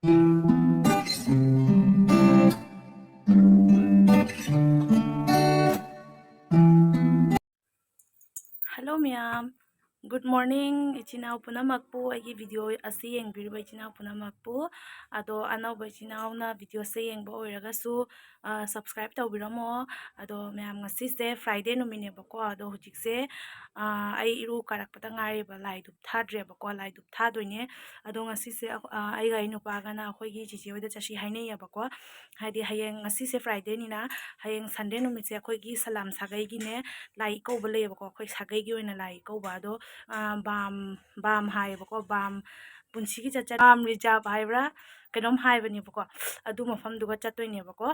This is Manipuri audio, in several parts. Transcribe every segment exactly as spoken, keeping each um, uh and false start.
Hello ꯃꯌꯥꯝ, good morning ꯏꯆꯤꯟ ꯏꯅꯥꯎ ꯄꯨꯝꯅꯃꯛꯄꯨ, ꯑꯩꯒꯤ video ꯑꯁꯤ ꯌꯦꯡꯕꯤꯔꯤꯕ ꯏꯆꯤꯟ ꯏꯅꯥꯎ ꯄꯨꯝꯅꯃꯛꯄꯨ꯫ ꯑꯗꯣ ꯑꯅꯧꯕ ꯏꯆꯤꯟ ꯏꯅꯥꯎꯅ videoꯁꯦ ꯌꯦꯡꯕ ꯑꯣꯏꯔꯒꯁꯨ, ꯑ, subscribe ꯇꯧꯕꯤꯔꯝꯃꯣ꯫ ꯑꯗꯣ ꯃꯌꯥꯝ, ꯉꯁꯤꯁꯦ Friday ꯅꯨꯃꯤꯠꯅꯦꯕꯀꯣ꯫ ꯑꯗꯣ ꯍꯧꯖꯤꯛꯁꯦ, ꯑ, ꯑꯩ ꯏꯔꯨ ꯀꯥꯔꯛꯄꯗ ꯉꯥꯏꯔꯤꯕ, ꯂꯥꯏ ꯙꯨꯞ ꯊꯥꯗ꯭ꯔꯦꯕꯀꯣ, ꯂꯥꯏ ꯙꯨꯞ ꯊꯥꯗꯣꯏꯅꯦ꯫ ꯑꯗꯣ ꯉꯁꯤꯁꯦ ꯑꯩꯈꯣ-, ꯑ, ꯑꯩꯒ ꯑꯩ ꯅꯨꯄꯥꯒꯅ ꯑꯩꯈꯣꯏꯒꯤ ꯆꯤꯆꯦ ꯍꯣꯏꯗ ꯆꯠꯁꯤ ꯍꯥꯏꯅꯩꯌꯦꯕꯀꯣ꯫ ꯍꯥꯏꯗꯤ ꯍꯌꯦꯡ, ꯉꯁꯤꯁꯦ Fridayꯅꯤꯅ, ꯍꯌꯦꯡ Sunday ꯅꯨꯃꯤꯠꯁꯦ ꯑꯩꯈꯣꯏꯒꯤ ꯁꯂꯥꯝ ꯁꯥꯒꯩꯒꯤꯅꯦ, ꯂꯥꯏ ꯏꯀꯧꯕ ꯂꯩꯌꯦꯕꯀꯣ, ꯑꯩꯈꯣꯏ ꯁꯥꯒꯩꯒꯤ ꯑꯣꯏꯅ ꯂꯥꯏ ꯏꯀꯧꯕ꯫ ꯑꯗꯣ, ꯑ, ꯕꯥꯝ, ꯕꯥꯝ ꯍꯥꯏꯌꯦꯕꯀꯣ, ꯕꯥꯝ ꯄꯨꯟꯁꯤꯒꯤ ꯆꯠꯆ-, ꯕꯥꯝ reserve ꯍꯥꯏꯕ꯭ꯔꯥ ꯀꯩꯅꯣꯝ ꯍꯥꯏꯕꯅꯦꯕꯀꯣ, ꯑꯗꯨ ꯃꯐꯝꯗꯨꯒ ꯆꯠꯇꯣꯏꯅꯦꯕꯀꯣ꯫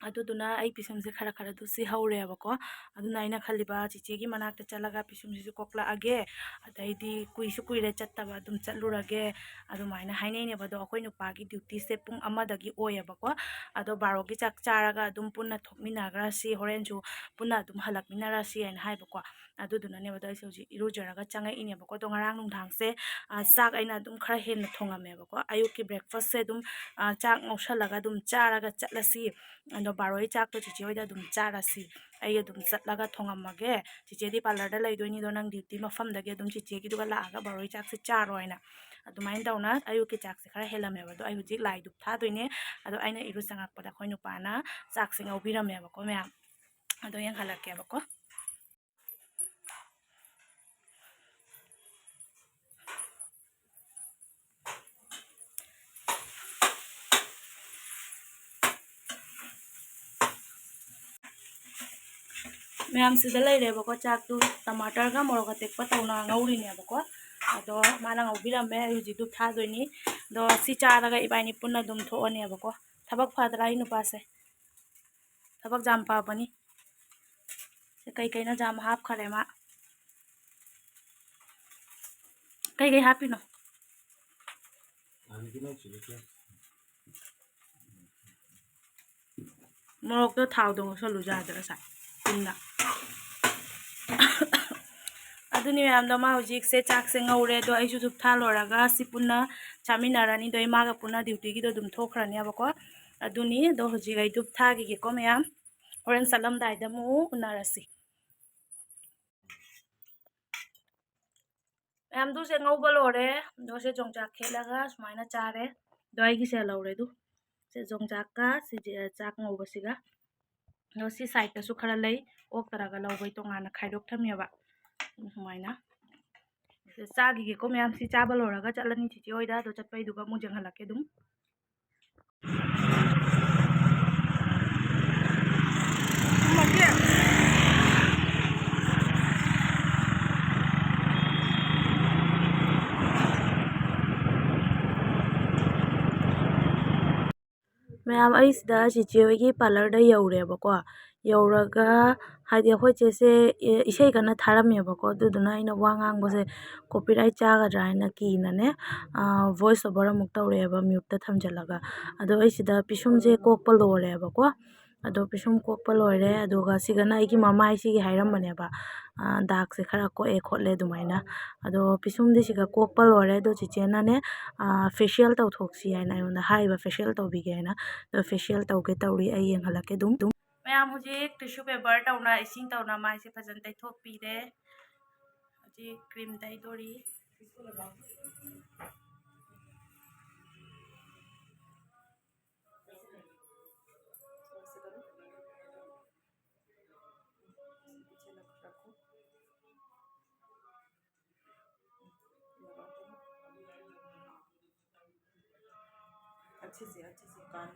ꯑꯗꯨꯗꯨꯅ ꯑꯩ ꯄꯤꯁꯨꯝꯁꯦ ꯈꯔ ꯈꯔ ꯑꯗꯨ ꯁꯤꯍꯧꯔꯦꯕꯀꯣ꯫ ꯑꯗꯨꯅ ꯑꯩꯅ ꯈꯜꯂꯤꯕ, ꯆꯤꯆꯦꯒꯤ ꯃꯅꯥꯛꯇ ꯆꯠꯂꯒ ꯄꯤꯁꯨꯝꯁꯤꯁꯨ ꯀꯣꯛꯂꯛꯑꯒꯦ, ꯑꯗꯩꯗꯤ ꯀꯨꯏꯁꯨ ꯀꯨꯏꯔꯦ ꯆꯠꯇꯕ, ꯑꯗꯨꯝ ꯆꯠꯂꯨꯔꯒꯦ, ꯑꯗꯨꯃꯥꯏꯅ ꯍꯥꯏꯅꯩꯅꯦꯕ꯫ ꯑꯗꯣ ꯑꯩꯈꯣꯏ ꯅꯨꯄꯥꯒꯤ dutyꯁꯦ ꯄꯨꯡ ꯑꯃꯗꯒꯤ ꯑꯣꯏꯌꯦꯕꯀꯣ꯫ ꯑꯗꯣ ꯕꯥꯔꯣꯒꯤ ꯆꯥꯛ ꯆꯥꯔꯒ ꯑꯗꯨꯝ ꯄꯨꯟꯅ ꯊꯣꯛꯃꯤꯟꯅꯈ꯭ꯔꯁꯤ, ꯍꯣꯔꯦꯟꯁꯨ ꯄꯨꯟꯅ ꯑꯗꯨꯝ ꯍꯜꯂꯛꯃꯤꯟꯅꯔꯁꯤ ꯍꯥꯏꯅ ꯍꯥꯏꯕꯀꯣ꯫ ꯑꯗꯨꯗꯨꯅꯅꯦꯕ, ꯑꯗꯣ ꯑꯩꯁꯦ ꯍꯧꯖꯤꯛ ꯏꯔꯨꯖꯔꯒ ꯆꯪꯉꯛꯏꯅꯦꯕꯀꯣ꯫ ꯑꯗꯣ ꯉꯔꯥꯡ ꯅꯨꯡꯗꯥꯡꯁꯦ, ꯑ, ꯆꯥꯛ ꯑꯩꯅ ꯑꯗꯨꯝ ꯈꯔ ꯍꯦꯟꯅ ꯊꯣꯡꯉꯝꯃꯦꯕꯀꯣ꯫ ꯑꯌꯨꯛꯀꯤ breakfastꯁꯦ ꯑꯗꯨꯝ, ꯑ, ꯆꯥꯛ ꯉꯧꯁꯜꯂꯒ ꯑꯗꯨꯝ ꯆꯥꯔꯒ ꯆꯠꯂꯁꯤ, ꯑꯗꯣ ꯕꯥꯔꯣꯒꯤ ꯆꯥꯛꯇꯣ ꯆꯤꯆꯦ ꯍꯣꯏꯗ ꯑꯗꯨꯝ ꯆꯥꯔꯁꯤ, ꯑꯩ ꯑꯗꯨꯝ ꯆꯠꯂꯒ ꯊꯣꯡꯉꯝꯃꯒꯦ꯫ ꯆꯤꯆꯦꯗꯤ parlourꯗ ꯂꯩꯗꯣꯏꯅꯤꯗꯣ, ꯅꯪ duty ꯃꯐꯝꯗꯒꯤ ꯑꯗꯨꯝ ꯆꯤꯆꯦꯒꯤꯗꯨꯒ ꯂꯥꯛꯑꯒ ꯕꯥꯔꯣꯒꯤ ꯆꯥꯛꯁꯦ ꯆꯥꯔꯣ ꯍꯥꯏꯅ꯫ ꯑꯗꯨꯃꯥꯏꯅ ꯇꯧꯅ ꯑꯌꯨꯛꯀꯤ ꯆꯥꯛꯁꯦ ꯈꯔ ꯍꯦꯜꯂꯝꯃꯦꯕ꯫ ꯑꯗꯣ ꯑꯩ ꯍꯧꯖꯤꯛ ꯂꯥꯏ ꯙꯨꯞ ꯊꯥꯗꯣꯏꯅꯦ꯫ ꯑꯗꯣ ꯑꯩꯅ ꯏꯔꯨ ꯆꯪꯉꯛꯄꯗ ꯑꯩꯈꯣꯏ ꯅꯨꯄꯥꯅ ꯆꯥꯛꯁꯦ ꯉꯧꯕꯤꯔꯝꯃꯦꯕꯀꯣ ꯃꯌꯥꯝ꯫ ꯑꯗꯣ ꯌꯦꯡꯍꯜꯂꯛꯀꯦꯕꯀꯣ꯫ ꯃꯌꯥꯝ, ꯁꯤꯗ ꯂꯩꯔꯦꯕꯀꯣ, ꯆꯥꯛꯇꯨ ꯇꯃꯥꯇꯔꯒ ꯃꯣꯔꯣꯛ ꯑꯇꯦꯛꯄ ꯇꯧꯅ ꯉꯧꯔꯤꯅꯦꯕꯀꯣ꯫ ꯑꯗꯣ ꯃꯥꯅ ꯉꯧꯕꯤꯔꯝꯃꯦ, ꯑꯩ ꯍꯧꯖꯤꯛ ꯙꯨꯞ ꯊꯥꯗꯣꯏꯅꯤ꯫ ꯑꯗꯣ ꯁꯤ ꯆꯥꯔꯒ ꯏꯕꯥꯅꯤ ꯄꯨꯟꯅ ꯑꯗꯨꯝ ꯊꯣꯛꯑꯅꯦꯕꯀꯣ꯫ ꯊꯕꯛ ꯐꯗ꯭ꯔꯥ ꯑꯩ ꯅꯨꯄꯥꯁꯦ? ꯊꯕꯛ ꯌꯥꯝ ꯐꯕꯅꯤ꯫ ꯀꯩ ꯀꯩꯅꯣ ꯌꯥꯝ ꯍꯥꯞꯈꯔꯦ ꯃꯥ꯫ ꯀꯩ ꯀꯩ ꯍꯥꯞꯄꯤꯅꯣ? ꯃꯣꯔꯣꯛꯇꯣ ꯊꯥꯎꯗ ꯉꯧꯁꯜꯂꯨ ꯌꯥꯗ꯭ꯔꯥ ꯉꯁꯥꯏ? ꯆꯨꯝꯅ꯫ ꯑꯗꯨ ꯑꯗꯨꯅꯤ ꯃꯌꯥꯝꯗꯣ, ꯃꯥ ꯍꯧꯖꯤꯛꯁꯦ ꯆꯥꯛꯁꯦ ꯉꯧꯔꯦ꯫ ꯑꯗꯣ ꯑꯩꯁꯨ ꯙꯨꯞ ꯊꯥ ꯂꯣꯏꯔꯒ ꯁꯤ ꯄꯨꯟꯅ ꯆꯥꯃꯤꯟꯅꯔꯅꯤ꯫ ꯑꯗꯣ ꯏꯃꯥꯒ ꯄꯨꯟꯅ ꯗ꯭ꯌꯨꯇꯤꯒꯤꯗꯣ ꯑꯗꯨꯝ ꯊꯣꯛꯈ꯭ꯔꯅꯦꯕꯀꯣ꯫ ꯑꯗꯨꯅꯤ꯫ ꯑꯗꯣ ꯍꯧꯖꯤꯛ ꯑꯩ ꯙꯨꯞ ꯊꯥꯈꯤꯒꯦꯀꯣ ꯃꯌꯥꯝ꯫ ꯍꯣꯔꯦꯟ ꯆꯠꯂꯝꯗꯥꯏꯗ ꯑꯃꯨꯛ ꯎꯅꯔꯁꯤ꯫ ꯃꯌꯥꯝ, ꯙꯨꯞꯁꯦ ꯉꯧꯕ ꯂꯣꯏꯔꯦ꯫ ꯑꯗꯣ ꯁꯦ ꯌꯣꯡꯆꯥꯛ ꯈꯦꯠꯂꯒ ꯁꯨꯃꯥꯏꯅ ꯆꯥꯔꯦ꯫ ꯑꯗꯣ ꯑꯩꯒꯤꯁꯦ ꯂꯧꯔꯦ ꯑꯗꯨ꯫ ꯁꯦ ꯌꯣꯡꯆꯥꯛꯀ ꯁꯤꯁꯦ ꯆꯥꯛ ꯉꯧꯕꯁꯤꯒ꯫ ꯑꯗꯣ ꯁꯤ ꯁꯥꯏꯠꯇꯁꯨ ꯈꯔ ꯂꯩ, ꯑꯣꯛꯇꯔꯒ ꯂꯧꯕꯩ ꯇꯣꯉꯥꯟꯅ ꯈꯥꯏꯗꯣꯛ ꯊꯝꯃꯦꯕ꯫ ꯁꯨꯃꯥꯏꯅ꯫ ꯁꯤꯗ ꯆꯥꯈꯤꯒꯦꯀꯣ ꯃꯌꯥꯝ꯫ ꯁꯤ ꯆꯥꯕ ꯂꯣꯏꯔꯒ ꯆꯠꯂꯅꯤ ꯆꯤꯆꯦ ꯍꯣꯏꯗ꯫ ꯑꯗꯣ ꯆꯠꯄꯩꯗꯨꯒ ꯑꯃꯨꯛ ꯌꯦꯡꯍꯜꯂꯛꯀꯦ ꯑꯗꯨꯝ꯫ ꯃꯌꯥꯝ, ꯑꯩ ꯁꯤꯗ ꯆꯤꯆꯦ ꯍꯣꯏꯒꯤ ꯄꯥꯔꯂꯔꯗ ꯌꯧꯔꯦꯕꯀꯣ꯫ ꯌꯧꯔꯒ, ꯍꯥꯏꯗꯤ, ꯑꯩꯈꯣꯏ ꯆꯦꯁꯦ, ꯑꯦ, ꯏꯁꯩ ꯀꯟꯅ ꯊꯥꯔꯝꯃꯦꯕꯀꯣ꯫ ꯑꯗꯨꯗꯨꯅ ꯑꯩꯅ ꯋꯥ ꯉꯥꯡꯕꯁꯦ ꯀꯣꯄꯤꯔꯥꯏꯠ ꯆꯥꯒꯗ꯭ꯔꯥ ꯍꯥꯏꯅ ꯀꯤꯅꯅꯦ, ꯑꯥ, ꯚꯣꯏꯁ ꯑꯣꯚꯔ ꯑꯃꯨꯛ ꯇꯧꯔꯛꯑꯦꯕ, ꯃ꯭ꯌꯨꯠꯇ ꯊꯝꯖꯤꯜꯂꯒ꯫ ꯑꯗꯣ ꯑꯩ ꯁꯤꯗ ꯄꯤꯁꯨꯝꯁꯦ ꯀꯣꯛꯄ ꯂꯣꯏꯔꯦꯕꯀꯣ꯫ ꯑꯗꯣ ꯄꯤꯁꯨꯝ ꯀꯣꯛꯄ ꯂꯣꯏꯔꯦ꯫ ꯑꯗꯨꯒ ꯁꯤꯒꯅ ꯑꯩꯒꯤ ꯃꯃꯥꯏꯁꯤꯒꯤ ꯍꯥꯏꯔꯝꯕꯅꯦꯕ, ꯑꯥ, ꯗꯥꯛꯁꯦ ꯈꯔ ꯀꯣꯛꯑꯦ ꯈꯣꯠꯂꯦ ꯑꯗꯨꯃꯥꯏꯅ꯫ ꯑꯗꯣ ꯄꯤꯁꯨꯝꯗꯤ ꯁꯤꯒ ꯀꯣꯛꯄ ꯂꯣꯏꯔꯦ꯫ ꯑꯗꯣ ꯆꯤꯆꯦꯅꯅꯦ, ꯑꯥ, ꯐꯦꯁꯤꯌꯦꯜ ꯇꯧꯊꯣꯛꯁꯤ ꯍꯥꯏꯅ ꯑꯩꯉꯣꯟꯗ ꯍꯥꯏꯕ, ꯐꯦꯁꯤꯌꯦꯜ ꯇꯧꯕꯤꯒꯦ ꯍꯥꯏꯅ꯫ ꯑꯗꯣ ꯐꯦꯁꯤꯌꯦꯜ ꯇꯧꯒꯦ ꯇꯧꯔꯤ, ꯑꯩ ꯌꯦꯡꯍꯜꯂꯛꯀꯦ ꯑꯗꯨꯝ꯫ ꯃꯌꯥꯝ, ꯍꯧꯖꯤꯛ ꯇꯤꯁꯨ ꯄꯦꯄꯔ ꯇꯧꯅ, ꯏꯁꯤꯡ ꯇꯧꯅ ꯃꯥꯏꯁꯦ ꯐꯖꯅ ꯇꯩꯊꯣꯛꯄꯤꯔꯦ꯫ ꯍꯧꯖꯤꯛ ꯀ꯭ꯔꯤꯝ ꯇꯩꯗꯣꯔꯤ꯫ अच्छे से, अच्छे से कान।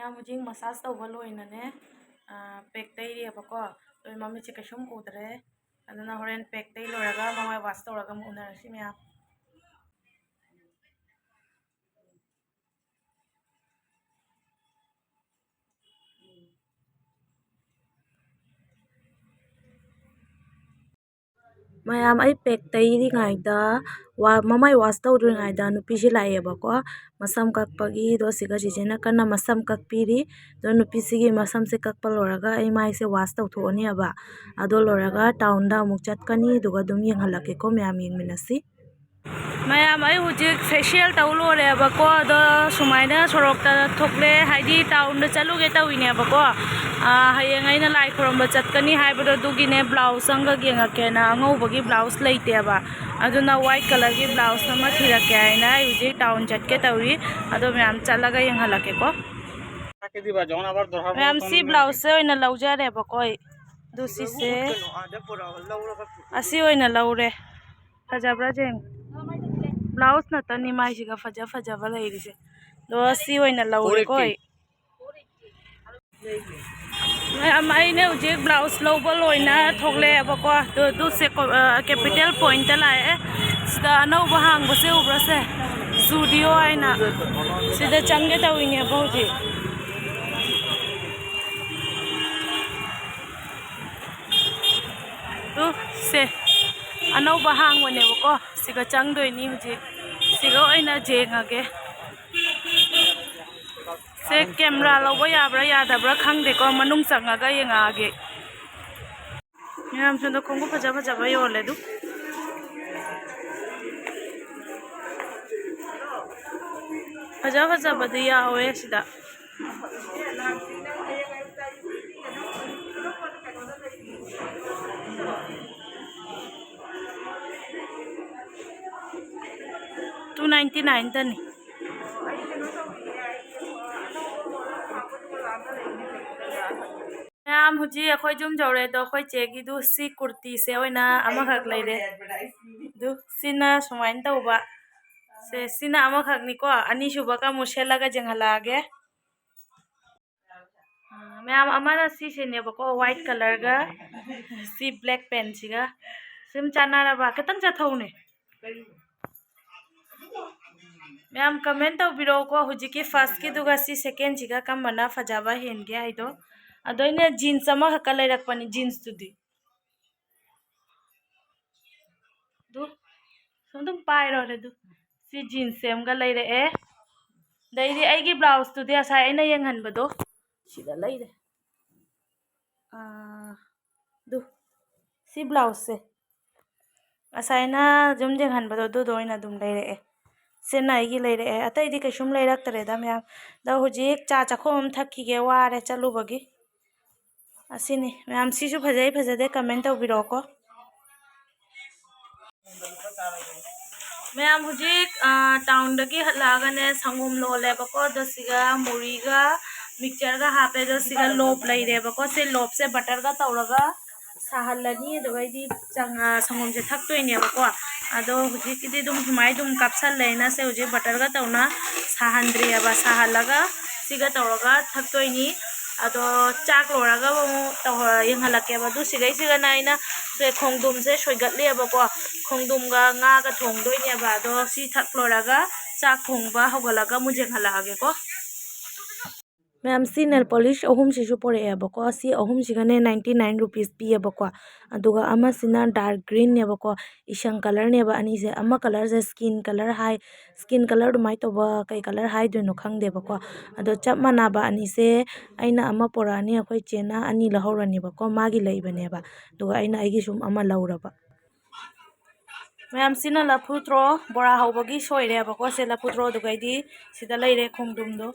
ꯃꯌꯥꯝ ꯍꯧꯖꯤꯛ ꯃꯁꯥꯁ ꯇꯧꯕ ꯂꯣꯏꯅꯅꯦ, ꯄꯦꯛ ꯇꯩꯔꯤꯑꯕꯀꯣ꯫ ꯑꯗꯨ ꯃꯃꯤꯠꯁꯦ ꯀꯩꯁꯨꯝ ꯎꯗ꯭ꯔꯦ꯫ ꯑꯗꯨꯅ ꯍꯣꯔꯦꯟ ꯄꯦꯛ ꯇꯩ ꯂꯣꯏꯔꯒ ꯃꯃꯥꯏ ꯋꯥꯁ ꯇꯧꯔꯒ ꯑꯃꯨꯛ ꯎꯅꯔꯁꯤ ꯃꯌꯥꯝ꯫ ꯃꯌꯥꯝ, ꯑꯩ ꯄꯦꯛ ꯇꯩꯔꯤꯉꯩꯗ, ꯋꯥ-, ꯃꯃꯥꯏ ꯋꯥꯁ ꯇꯧꯗ꯭ꯔꯤꯉꯩꯗ ꯅꯨꯄꯤꯁꯤ ꯂꯥꯛꯑꯦꯕꯀꯣ, ꯃꯁꯝ ꯀꯛꯄꯒꯤ꯫ ꯑꯗꯣ ꯁꯤꯒ ꯆꯤꯆꯦꯅ ꯀꯟꯅ ꯃꯁꯝ ꯀꯛꯄꯤꯔꯤ꯫ ꯑꯗꯣ ꯅꯨꯄꯤꯁꯤꯒꯤ ꯃꯁꯝꯁꯦ ꯀꯛꯄ ꯂꯣꯏꯔꯒ ꯑꯩ ꯃꯥꯏꯁꯦ ꯋꯥꯁ ꯇꯧꯊꯣꯛꯑꯅꯦꯕ꯫ ꯑꯗꯣ ꯂꯣꯏꯔꯒ ꯇꯥꯎꯟꯗ ꯑꯃꯨꯛ ꯆꯠꯀꯅꯤ, ꯑꯗꯨꯒ ꯑꯗꯨꯝ ꯌꯦꯡꯍꯜꯂꯛꯀꯦꯀꯣ, ꯃꯌꯥꯝ ꯌꯦꯡꯃꯤꯟꯅꯁꯤ꯫ ꯃꯌꯥꯝ, ꯑꯩ ꯍꯧꯖꯤꯛ ꯐꯦꯁꯤꯌꯦꯜ ꯇꯧ ꯂꯣꯏꯔꯦꯕꯀꯣ꯫ ꯑꯗꯣ ꯁꯨꯃꯥꯏꯅ ꯁꯣꯔꯣꯛꯇ ꯊꯣꯛꯂꯦ, ꯍꯥꯏꯗꯤ ꯇꯥꯎꯟꯗ ꯆꯠꯂꯨꯒꯦ ꯇꯧꯔꯤꯅꯦꯕꯀꯣ꯫ ꯑꯥ, ꯍꯌꯦꯡ ꯑꯩꯅ ꯂꯥꯏ ꯈꯨꯔꯨꯝꯕ ꯆꯠꯀꯅꯤ ꯍꯥꯏꯕꯗꯣ, ꯑꯗꯨꯒꯤꯅꯦ ꯕ꯭ꯂꯥꯎꯁ ꯑꯃꯈꯛ ꯌꯦꯡꯉꯛꯀꯦꯅ꯫ ꯑꯉꯧꯕꯒꯤ ꯕ꯭ꯂꯥꯎꯁ ꯂꯩꯇꯦꯕ, ꯑꯗꯨꯅ ꯋꯥꯏꯠ ꯀꯂꯔꯒꯤ ꯕ꯭ꯂꯥꯎꯁ ꯑꯃ ꯊꯤꯔꯛꯀꯦ ꯍꯥꯏꯅ ꯑꯩ ꯍꯧꯖꯤꯛ ꯇꯥꯎꯟ ꯆꯠꯀꯦ ꯇꯧꯔꯤ꯫ ꯑꯗꯣ ꯃꯌꯥꯝ ꯆꯠꯂꯒ ꯌꯦꯡꯍꯜꯂꯛꯀꯦꯀꯣ꯫ ꯃꯌꯥꯝ, ꯁꯤ ꯕ꯭ꯂꯥꯎꯁꯁꯦ ꯑꯣꯏꯅ ꯂꯧꯖꯔꯦꯕꯀꯣ ꯑꯩ꯫ ꯑꯗꯨ ꯁꯤꯁꯦ, ꯑꯁꯤ ꯑꯣꯏꯅ ꯂꯧꯔꯦ꯫ ꯐꯖꯕ꯭ꯔꯥ ꯌꯦꯡ꯫ ꯕ꯭ꯂꯥꯎꯁ ꯅꯠꯇꯅꯤ ꯃꯥꯏꯁꯤꯒ ꯐꯖ ꯐꯖꯕ ꯂꯩꯔꯤꯁꯦ꯫ ꯑꯗꯣ ꯁꯤ ꯑꯣꯏꯅ ꯂꯧꯔꯦꯀꯣ ꯑꯩ꯫ ꯃꯌꯥꯝ, ꯑꯩꯅ ꯍꯧꯖꯤꯛ ꯕ꯭ꯂꯥꯎꯁ ꯂꯧꯕ ꯂꯣꯏꯅ ꯊꯣꯛꯂꯛꯑꯦꯕꯀꯣ꯫ ꯑꯗꯨ, ꯑꯗꯨ ꯁꯦ ꯀꯣ-, ꯑ, ꯀꯦꯄꯤꯇꯦꯜ ꯄꯣꯏꯟꯠꯇ ꯂꯥꯛꯑꯦ꯫ ꯁꯤꯗ ꯑꯅꯧꯕ ꯍꯥꯡꯕꯁꯦ ꯎꯕ꯭ꯔꯥ ꯁꯦ? ꯖꯨꯗꯤꯑꯣ ꯍꯥꯏꯅ꯫ ꯁꯤꯗ ꯆꯪꯒꯦ ꯇꯧꯔꯤꯅꯦꯕ ꯍꯧꯖꯤꯛ꯫ ꯑꯗꯨ ꯁꯦ ꯑꯅꯧꯕ ꯍꯥꯡꯕꯅꯦꯕꯀꯣ꯫ ꯁꯤꯒ ꯆꯪꯗꯣꯏꯅꯤ ꯍꯧꯖꯤꯛ꯫ ꯁꯤꯒ ꯑꯣꯏꯅ ꯌꯦꯡꯉꯒꯦ꯫ ꯁꯦ ꯀꯦꯃꯦꯔꯥ ꯂꯧꯕ ꯌꯥꯕ꯭ꯔꯥ ꯌꯥꯗꯕ꯭ꯔꯥ ꯈꯪꯗꯦꯀꯣ, ꯃꯅꯨꯡ ꯆꯪꯉꯒ ꯌꯦꯡꯉꯛꯑꯒꯦ꯫ ꯃꯌꯥꯝ, ꯁꯣꯝꯗ ꯈꯣꯡꯎꯞ ꯐꯖ ꯐꯖꯕ ꯌꯣꯜꯂꯦ ꯑꯗꯨ꯫ ꯐꯖ ꯐꯖꯕꯗꯤ ꯌꯥꯎꯋꯦ ꯁꯤꯗ꯫ Two ninety nine ꯗꯅꯤ꯫ ꯃꯌꯥꯝ, ꯍꯧꯖꯤꯛ ꯑꯩꯈꯣꯏ ꯌꯨꯝ ꯌꯧꯔꯦ꯫ ꯑꯗꯣ ꯑꯩꯈꯣꯏ ꯆꯦꯒꯤꯗꯨ ꯁꯤ ꯀꯨꯔꯇꯤꯁꯦ ꯑꯣꯏꯅ ꯑꯃꯈꯛ ꯂꯩꯔꯦ꯫ ꯑꯗꯨ ꯁꯤꯅ ꯁꯨꯃꯥꯏꯅ ꯇꯧꯕ꯫ ꯁꯦ, ꯁꯤꯅ ꯑꯃꯈꯛꯅꯤꯀꯣ꯫ ꯑꯅꯤꯁꯨꯕꯒ ꯑꯃꯨꯛ ꯁꯦꯠꯂꯒ ꯌꯦꯡꯍꯜꯂꯛꯑꯒꯦ꯫ ꯃꯌꯥꯝ ꯑꯃꯅ ꯁꯤꯁꯤꯅꯦꯕꯀꯣ, white colourꯒ ꯁꯤ black penꯁꯤꯒ꯫ ꯁꯨꯝ ꯆꯥꯟꯅꯔꯕ? ꯈꯤꯇꯪ ꯆꯠꯊꯧꯅꯦ꯫ ꯃꯌꯥꯝ comment ꯇꯧꯕꯤꯔꯛꯑꯣꯀꯣ, ꯍꯧꯖꯤꯛꯀꯤ firstꯀꯤꯗꯨꯒ ꯁꯤ secondꯁꯤꯒ ꯀꯔꯝꯕꯅ ꯐꯖꯕ ꯍꯦꯟꯒꯦ ꯍꯥꯏꯗꯣ꯫ ꯑꯗꯣ ꯑꯩꯅ jeans ꯑꯃꯈꯛꯀ ꯂꯩꯔꯛꯄꯅꯤ, jeansꯇꯨꯗꯤ꯫ ꯑꯗꯨ ꯑꯗꯨꯝ ꯄꯥꯏꯔꯣꯅꯦ ꯑꯗꯨ꯫ ꯁꯤ jeansꯁꯦ ꯑꯃꯒ ꯂꯩꯔꯛꯑꯦ꯫ ꯑꯗꯩꯗꯤ ꯑꯩꯒꯤ blouseꯇꯨꯗꯤ ꯉꯁꯥꯏ ꯑꯩꯅ ꯌꯦꯡꯍꯟꯕꯗꯣ ꯁꯤꯗ ꯂꯩꯔꯦ꯫ ꯑꯥ, ꯑꯗꯨ ꯁꯤ blouseꯁꯦ ꯉꯁꯥꯏꯅ ꯑꯗꯨꯝ ꯌꯦꯡꯍꯟꯕꯗꯣ ꯑꯗꯨꯗꯣ ꯑꯣꯏꯅ ꯑꯗꯨꯝ ꯂꯩꯔꯛꯑꯦ꯫ ꯁꯤꯅ ꯑꯩꯒꯤ ꯂꯩꯔꯛꯑꯦ꯫ ꯑꯇꯩꯗꯤ ꯀꯩꯁꯨꯝ ꯂꯩꯔꯛꯇ꯭ꯔꯦꯗ ꯃꯌꯥꯝ꯫ ꯑꯗꯣ ꯍꯧꯖꯤꯛ ꯆꯥ ꯆꯥꯛꯈꯣꯝ ꯑꯃ ꯊꯛꯈꯤꯒꯦ, ꯋꯥꯔꯦ ꯆꯠꯂꯨꯕꯒꯤ꯫ ꯑꯁꯤꯅꯤ ꯃꯌꯥꯝ, ꯁꯤꯁꯨ ꯐꯖꯩ ꯐꯖꯗꯦ comment ꯇꯧꯕꯤꯔꯛꯑꯣꯀꯣ꯫ ꯃꯌꯥꯝ ꯍꯧꯖꯤꯛ, ꯑ, townꯗꯒꯤ ꯍꯜꯂꯛꯑꯒꯅꯦ ꯁꯪꯒꯣꯝ ꯂꯣꯜꯂꯦꯕꯀꯣ꯫ ꯑꯗꯣ ꯁꯤꯒ ꯃꯨꯔꯤꯒ mixtureꯒ ꯍꯥꯞꯄꯦ꯫ ꯑꯗꯣ ꯁꯤꯒ ꯂꯣꯞ ꯂꯩꯔꯦꯕꯀꯣ꯫ ꯁꯤ ꯂꯣꯞꯁꯦ butterꯒ ꯇꯧꯔꯒ ꯁꯥꯍꯜꯂꯅꯤ꯫ ꯑꯗꯨꯒꯩꯗꯤ ꯆꯪ-, ꯑ, ꯁꯪꯒꯣꯝꯁꯦ ꯊꯛꯇꯣꯏꯅꯦꯕꯀꯣ꯫ ꯑꯗꯣ ꯍꯧꯖꯤꯛꯀꯤꯗꯤ ꯑꯗꯨꯝ ꯁꯨꯃꯥꯏꯅ ꯑꯗꯨꯝ ꯀꯥꯞꯁꯜꯂꯦꯅ ꯁꯦ ꯍꯧꯖꯤꯛ butterꯒ ꯇꯧꯅ ꯁꯥꯍꯟꯗ꯭ꯔꯤꯑꯕ꯫ ꯁꯥꯍꯜꯂꯒ ꯁꯤꯒ ꯇꯧꯔꯒ ꯊꯛꯇꯣꯏꯅꯤ꯫ ꯑꯗꯣ ꯆꯥꯛ ꯂꯣꯏꯔꯒ ꯑꯃꯨꯛ ꯇꯧꯍ-, ꯌꯦꯡꯍꯜꯂꯛꯀꯦꯕ꯫ ꯑꯗꯨ ꯁꯤꯒꯩꯁꯤꯒꯅ ꯑꯩꯅ ꯁꯦ ꯈꯣꯡꯗꯣꯝꯁꯦ ꯁꯣꯏꯒꯠꯂꯦꯕꯀꯣ꯫ ꯈꯣꯡꯗꯣꯝꯒ ꯉꯥꯒ ꯊꯣꯡꯗꯣꯏꯅꯦꯕ꯫ ꯑꯗꯣ ꯁꯤ ꯊꯛ ꯂꯣꯏꯔꯒ ꯆꯥꯛ ꯊꯣꯡꯕ ꯍꯧꯒꯠꯂꯒ ꯑꯃꯨꯛ ꯌꯦꯡꯍꯜꯂꯛꯑꯒꯦꯀꯣ꯫ ꯃꯌꯥꯝ, ꯁꯤ nail polish ꯑꯍꯨꯝꯁꯤꯁꯨ ꯄꯨꯔꯛꯑꯦꯕꯀꯣ꯫ ꯁꯤ ꯑꯍꯨꯝꯁꯤꯒꯅꯦ ninety nine rupees ꯄꯤꯌꯦꯕꯀꯣ꯫ ꯑꯗꯨꯒ ꯑꯃꯁꯤꯅ dark greenꯅꯦꯕꯀꯣ, ꯏꯁꯪ colourꯅꯦꯕ ꯑꯅꯤꯁꯦ꯫ ꯑꯃ colourꯁꯦ skin colour ꯍꯥꯏ, skin colour ꯑꯗꯨꯃꯥꯏꯅ ꯇꯧꯕ ꯀꯩ colour ꯍꯥꯏꯗꯣꯏꯅꯣ ꯈꯪꯗꯦꯕꯀꯣ꯫ ꯑꯗꯣ ꯆꯞ ꯃꯥꯟꯅꯕ ꯑꯅꯤꯁꯦ ꯑꯩꯅ ꯑꯃ ꯄꯨꯔꯛꯑꯅꯤ, ꯑꯩꯈꯣꯏ ꯆꯦꯅ ꯑꯅꯤ ꯂꯧꯍꯧꯔꯅꯦꯕꯀꯣ, ꯃꯥꯒꯤ ꯂꯩꯕꯅꯦꯕ꯫ ꯑꯗꯨꯒ ꯑꯩꯅ ꯑꯩꯒꯤ ꯁꯨꯝ ꯑꯃ ꯂꯧꯔꯕ꯫ ꯃꯌꯥꯝ, ꯁꯤꯅ ꯂꯐꯨ ꯊ꯭ꯔꯣ, ꯕꯣꯔꯥ ꯍꯧꯕꯒꯤ ꯁꯣꯏꯔꯦꯕꯀꯣ꯫ ꯁꯦ ꯂꯐꯨ ꯊ꯭ꯔꯣ, ꯑꯗꯨꯒꯩꯗꯤ ꯁꯤꯗ ꯂꯩꯔꯦ ꯈꯣꯡꯗ꯭ꯔꯨꯝꯗꯣ꯫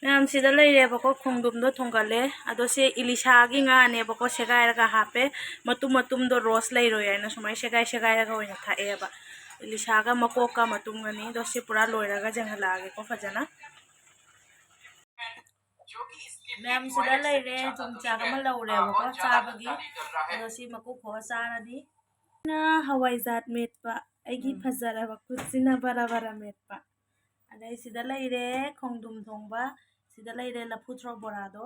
ꯃꯌꯥꯝ, ꯁꯤꯗ ꯂꯩꯔꯦꯕꯀꯣ, ꯈꯣꯡꯗ꯭ꯔꯨꯝꯗꯣ ꯊꯣꯡꯒꯠꯂꯦ꯫ ꯑꯗꯣ ꯁꯦ ꯏꯂꯤꯁꯥꯒꯤ ꯉꯥꯅꯦꯕꯀꯣ, ꯁꯦꯒꯥꯏꯔꯒ ꯍꯥꯞꯄꯦ꯫ ꯃꯇꯨꯝ ꯃꯇꯨꯝꯗꯣ ꯔꯣꯁ ꯂꯩꯔꯣꯏ ꯍꯥꯏꯅ ꯁꯨꯃꯥꯏꯅ ꯁꯦꯒꯥꯏ ꯁꯦꯒꯥꯏꯔꯒ ꯑꯣꯏꯅ ꯊꯥꯛꯑꯦꯕ꯫ ꯏꯂꯤꯁꯥꯒ ꯃꯀꯣꯛꯀ ꯃꯇꯨꯝꯒꯅꯤ꯫ ꯑꯗꯣ ꯁꯤ ꯄꯨꯔꯥ ꯂꯣꯏꯔꯒ ꯌꯦꯡꯍꯜꯂꯛꯑꯒꯦꯀꯣ ꯐꯖꯅ꯫ ꯃꯌꯥꯝ, ꯁꯤꯗ ꯂꯩꯔꯦ, ꯌꯣꯡꯆꯥꯛ ꯑꯃ ꯂꯧꯔꯦꯕꯀꯣ ꯆꯥꯕꯒꯤ꯫ ꯑꯗꯣ ꯁꯤ ꯃꯀꯨ ꯈꯣꯛꯑ ꯆꯥꯔꯅꯤ꯫ ꯁꯤꯅ ꯍꯋꯥꯏꯖꯥꯔ ꯃꯦꯠꯄ, ꯑꯩꯒꯤ ꯎꯝ꯫ ꯐꯖꯔꯕ ꯈꯨꯠꯁꯤꯅ ꯕꯔꯥ ꯕꯔꯥ ꯃꯦꯠꯄ꯫ ꯑꯗꯩ ꯁꯤꯗ ꯂꯩꯔꯦ ꯈꯣꯡꯗ꯭ꯔꯨꯝ ꯊꯣꯡꯕ꯫ ꯁꯤꯗ ꯂꯩꯔꯦ ꯂꯐꯨ ꯊ꯭ꯔꯣ ꯕꯣꯔꯥꯗꯣ꯫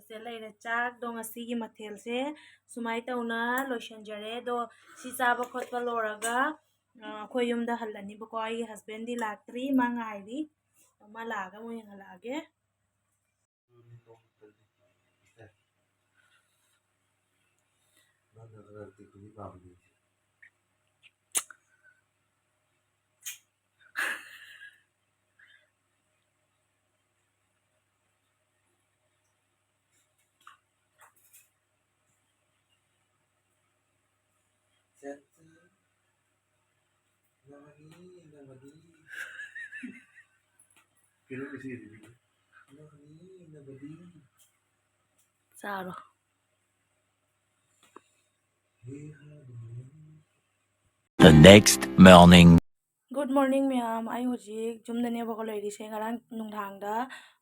ꯁꯤꯗ ꯂꯩꯔꯦ ꯆꯥꯛꯇꯣ꯫ ꯉꯁꯤꯒꯤ ꯃꯊꯦꯜꯁꯦ ꯁꯨꯃꯥꯏꯅ ꯇꯧꯅ ꯂꯣꯏꯁꯤꯟꯖꯔꯦ꯫ ꯑꯗꯣ ꯁꯤ ꯆꯥꯕ ꯈꯣꯠꯄ ꯂꯣꯏꯔꯒ, ꯑ, ꯑꯩꯈꯣꯏ ꯌꯨꯝꯗ ꯍꯜꯂꯅꯤꯕꯀꯣ꯫ ꯑꯩꯒꯤ husbandꯗꯤ ꯂꯥꯛꯇ꯭ꯔꯤ, ꯃꯥ ꯉꯥꯏꯔꯤ꯫ ꯃꯥ ꯂꯥꯛꯑꯒ ꯑꯃꯨꯛ ꯌꯦꯡꯍꯜꯂꯛꯑꯒꯦ꯫ ꯆꯥꯔꯣ꯫ The next morning. Good morning ꯃꯌꯥꯝ꯫ ꯑꯩ ꯍꯧꯖꯤꯛ ꯌꯨꯝꯗꯅꯦꯕꯀꯣ ꯂꯩꯔꯤꯁꯦ꯫ ꯉꯔꯥꯡ ꯅꯨꯡꯗꯥꯡꯗ,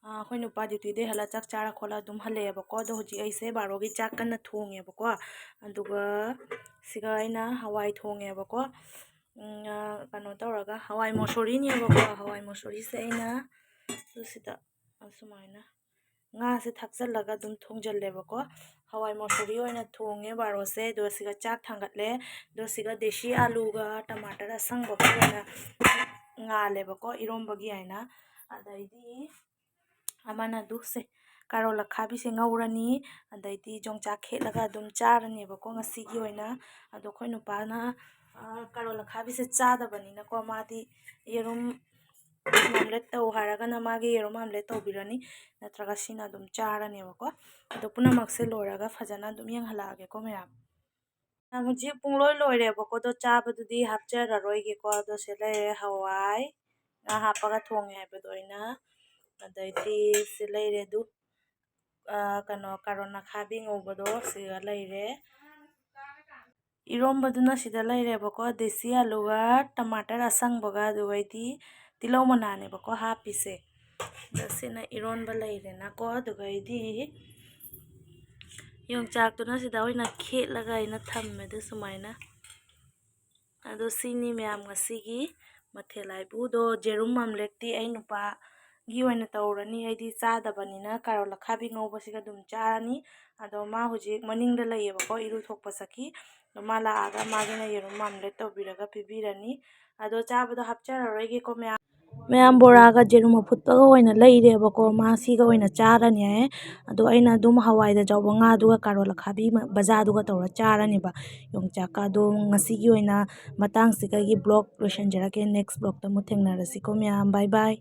ꯑ, ꯑꯩꯈꯣꯏ ꯅꯨꯄꯥ dutyꯗꯩ ꯍꯜꯂ ꯆꯥꯛ ꯆꯥꯔ ꯈꯣꯠꯂ ꯑꯗꯨꯝ ꯍꯜꯂꯛꯑꯦꯕꯀꯣ꯫ ꯑꯗꯣ ꯍꯧꯖꯤꯛ ꯑꯩꯁꯦ ꯕꯥꯔꯣꯒꯤ ꯆꯥꯛ ꯀꯟꯅ ꯊꯣꯡꯉꯦꯕꯀꯣ꯫ ꯑꯗꯨꯒ ꯁꯤꯒ ꯑꯩꯅ ꯍꯋꯥꯏ ꯊꯣꯡꯉꯦꯕꯀꯣ꯫ ꯎꯝ, ꯑ, ꯀꯩꯅꯣ ꯇꯧꯔꯒ ꯍꯋꯥꯏ ꯃꯣꯁꯣꯔꯤꯅꯦꯕꯀꯣ꯫ ꯍꯋꯥꯏ ꯃꯣꯁꯣꯔꯤꯁꯦ ꯑꯩꯅ ꯑꯗꯨ ꯁꯤꯗ ꯑꯁꯨꯃꯥꯏꯅ ꯉꯥꯁꯦ ꯊꯥꯛꯆꯜꯂꯒ ꯑꯗꯨꯝ ꯊꯣꯡꯖꯜꯂꯦꯕꯀꯣ꯫ ꯍꯋꯥꯏ ꯃꯣꯁꯣꯔꯤ ꯑꯣꯏꯅ ꯊꯣꯡꯉꯦ ꯕꯥꯔꯣꯁꯦ꯫ ꯑꯗꯨꯒ ꯁꯤꯒ ꯆꯥꯛ ꯊꯥꯡꯒꯠꯂꯦ꯫ ꯑꯗꯨꯒ ꯁꯤꯒ ꯗꯦꯁꯤ ꯑꯂꯨꯒ ꯇꯃꯥꯇꯔ ꯑꯁꯪꯕꯒ ꯑꯣꯏꯅ ꯉꯥꯜꯂꯦꯕꯀꯣ, ꯏꯔꯣꯝꯕꯒꯤ ꯍꯥꯏꯅ꯫ ꯑꯗꯩꯗꯤ ꯑꯃꯅ ꯑꯗꯨ ꯁꯦ ꯀꯥꯔꯣꯠ ꯑꯈꯥꯕꯤꯁꯦ ꯉꯧꯔꯅꯤ꯫ ꯑꯗꯩꯗꯤ ꯌꯣꯡꯆꯥꯛ ꯈꯦꯠꯂꯒ ꯑꯗꯨꯝ ꯆꯥꯔꯅꯦꯕꯀꯣ ꯉꯁꯤꯒꯤ ꯑꯣꯏꯅ꯫ ꯑꯗꯣ ꯑꯩꯈꯣꯏ ꯅꯨꯄꯥꯅ, ꯑ, ꯀꯥꯔꯣꯠ ꯑꯈꯥꯕꯤꯁꯦ ꯆꯥꯗꯕꯅꯤꯅꯀꯣ, ꯃꯥꯗꯤ ꯌꯦꯔꯨꯝ omelette ꯇꯧ ꯍꯥꯏꯔꯒꯅ ꯃꯥꯒꯤ ꯌꯦꯔꯨꯝ omelette ꯇꯧꯕꯤꯔꯅꯤ, ꯅꯠꯇ꯭ꯔꯒ ꯁꯤꯅ ꯑꯗꯨꯝ ꯆꯥꯔꯅꯦꯕꯀꯣ꯫ ꯑꯗꯣ ꯄꯨꯝꯅꯃꯛꯁꯦ ꯂꯣꯏꯔꯒ ꯐꯖꯅ ꯑꯗꯨꯝ ꯌꯦꯡꯍꯜꯂꯛꯑꯒꯦꯀꯣ ꯃꯌꯥꯝ꯫ ꯍꯧꯖꯤꯛ ꯄꯨꯡꯂꯣꯏ ꯂꯣꯏꯔꯦꯕꯀꯣ, ꯑꯗꯣ ꯆꯥꯕꯗꯨꯗꯤ ꯍꯥꯞꯆꯔꯔꯣꯏꯒꯦꯀꯣ꯫ ꯑꯗꯣ ꯁꯤ ꯂꯩꯔꯦ ꯍꯋꯥꯏ, ꯉꯥ ꯍꯥꯞꯄꯒ ꯊꯣꯡꯉꯦ ꯍꯥꯏꯕꯗꯣ ꯑꯩꯅ꯫ ꯑꯗꯩꯗꯤ ꯁꯤ ꯂꯩꯔꯦ ꯑꯗꯨ, ꯑ, ꯀꯩꯅꯣ, ꯀꯥꯔꯣꯠ ꯑꯈꯥꯕꯤ ꯉꯧꯕꯗꯣ ꯁꯤꯒ ꯂꯩꯔꯦ꯫ ꯏꯔꯣꯝꯕꯗꯨꯅ ꯁꯤꯗ ꯂꯩꯔꯦꯕꯀꯣ, ꯗꯦꯁꯤ ꯑꯂꯨꯒ ꯇꯃꯥꯇꯔ ꯑꯁꯪꯕꯒ, ꯑꯗꯨꯒꯩꯗꯤ ꯇꯤꯜꯍꯧ ꯃꯅꯥꯅꯦꯕꯀꯣ ꯍꯥꯞꯄꯤꯁꯦ꯫ ꯑꯗ ꯁꯤꯅ ꯏꯔꯣꯟꯕ ꯂꯩꯔꯦꯅꯀꯣ꯫ ꯑꯗꯨꯒꯩꯗꯤ ꯌꯣꯡꯆꯥꯛꯇꯨꯅ ꯁꯤꯗ ꯑꯣꯏꯅ ꯈꯦꯠꯂꯒ ꯑꯩꯅ ꯊꯝꯃꯦ ꯑꯗꯨ ꯁꯨꯃꯥꯏꯅ꯫ ꯑꯗꯣ ꯁꯤꯅꯤ ꯃꯌꯥꯝ ꯉꯁꯤꯒꯤ ꯃꯊꯦꯜ ꯍꯥꯏꯕꯨ꯫ ꯑꯗꯣ ꯌꯦꯔꯨꯝ omeletteꯇꯤ ꯑꯩ ꯅꯨꯄꯥ ꯒꯤ ꯑꯣꯏꯅ ꯇꯧꯔꯅꯤ꯫ ꯑꯩꯗꯤ ꯆꯥꯗꯕꯅꯤꯅ ꯀꯥꯔꯣꯠ ꯑꯈꯥꯕꯤ ꯉꯧꯕꯁꯤꯒ ꯑꯗꯨꯝ ꯆꯥꯔꯅꯤ꯫ ꯑꯗꯣ ꯃꯥ ꯍꯧꯖꯤꯛ ꯃꯅꯤꯡꯗ ꯂꯩꯌꯦꯕꯀꯣ, ꯏꯔꯨ ꯊꯣꯛꯄ ꯆꯠꯈꯤ꯫ ꯑꯗꯣ ꯃꯥ ꯂꯥꯛꯑꯒ ꯃꯥꯒꯤꯅ ꯌꯦꯔꯨꯝ ꯑꯣꯝꯂꯦꯠ ꯇꯧꯕꯤꯔꯒ ꯄꯤꯕꯤꯔꯅꯤ꯫ ꯑꯗꯣ ꯆꯥꯕꯗꯣ ꯍꯥꯞꯆꯔꯔꯣꯏꯒꯦꯀꯣ ꯃꯌꯥꯝ꯫ ꯃꯌꯥꯝ ꯕꯣꯔꯥꯒ ꯌꯦꯔꯨꯝ ꯑꯐꯨꯠꯄꯒ ꯑꯣꯏꯅ ꯂꯩꯔꯦꯕꯀꯣ, ꯃꯥ ꯁꯤꯒ ꯑꯣꯏꯅ ꯆꯥꯔꯅꯤ ꯍꯥꯏꯌꯦ꯫ ꯑꯗꯣ ꯑꯩꯅ ꯑꯗꯨꯝ ꯍꯋꯥꯏꯗ ꯆꯥꯎꯕ ꯉꯥꯗꯨꯒ ꯀꯥꯔꯣꯠ ꯑꯈꯥꯕꯤ ꯃ-, ꯕꯖꯥꯗꯨꯒ ꯇꯧꯔ ꯆꯥꯔꯅꯦꯕ ꯌꯣꯡꯆꯥꯛꯀ꯫ ꯑꯗꯣ ꯉꯁꯤꯒꯤ ꯑꯣꯏꯅ ꯃꯇꯥꯡꯁꯤꯒ ꯑꯩꯒꯤ vlog ꯂꯣꯏꯁꯤꯟꯖꯔꯒꯦ꯫ Next vlogꯇ ꯑꯃꯨꯛ ꯊꯦꯡꯅꯔꯁꯤꯀꯣ ꯃꯌꯥꯝ꯫ Bye bye꯫